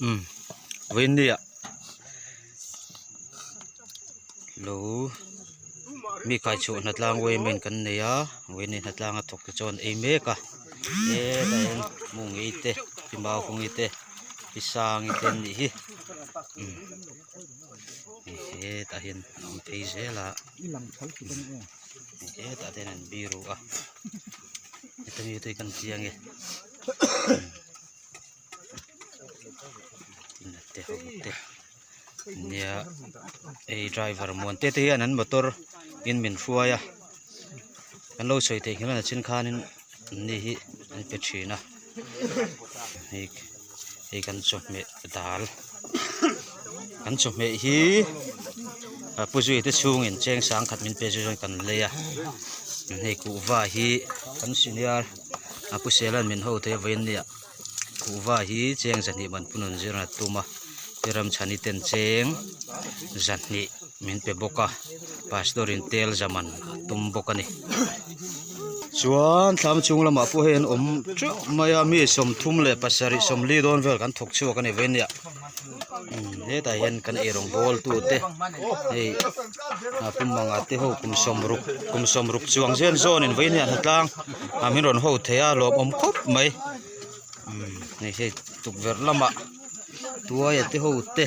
Umm vawinia lo mi kaichhuah hnatlang uaimain kan nei a vawiin hnatlang a thawk te chuan ei mek a hetah hian mungei te pi mauhungi te pi sangi te an nih hi umm hetah hian an awm phei zel a hetah te hian an biru a heta mi te hi kan chiang e. Te ho te nia hei driver muan te te hian an motor in min hruai a an lo sawi theih nghelh a chin khanin an ni hi an pe thin a hei hei kan chawhmeh dal kan chawhmeh hi pu zui te chhungin cheng sangkhat min pe zui chuan kan lei a hei kuhva hi kan senior a pu sela'n min ho thei a vawiin nia kuhva hi cheng zahnih man punun zir a tum a pi ramchhani ten cheng zahnih min pe bawk a pastor in tel za man a tum bawk a ni chuan thlam chhung lamah pawh hei an awm teuh mai a mi 30 leh 7 40 dawn vel kan thawk chhuak a ni vawiin nia umm hetah hian kan eirawng bawl tu te hei a pu manga te ho kum 60 kum 60 chuang zen zawn in vawiin hian hnatlang a min rawn ho thei a lawmawm khawp mai umm hei hei tukverh lamah tuaia te ho te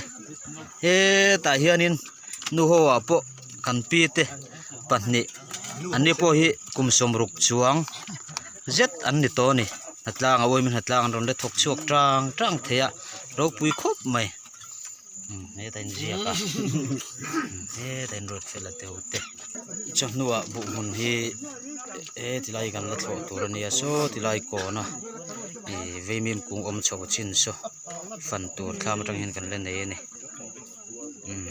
hetah hianin nu ho ah pawh kan pi te pahnih an ni pawh hi kum 60 chuang zet an ni tawh a ni hnatlang a uaimin hnatlang an rawn la thawk chhuak tang tang thei a ropui khawp mai umm hetah inziak a hetah in ruat fel a te ho te chawhnuah buh hmun hi he tilai kan la thlawh tur a nia saw tilai kawn a ih vaimim kung awm chho chin saw fan tur thlam atang hian kan la nei a ni umm.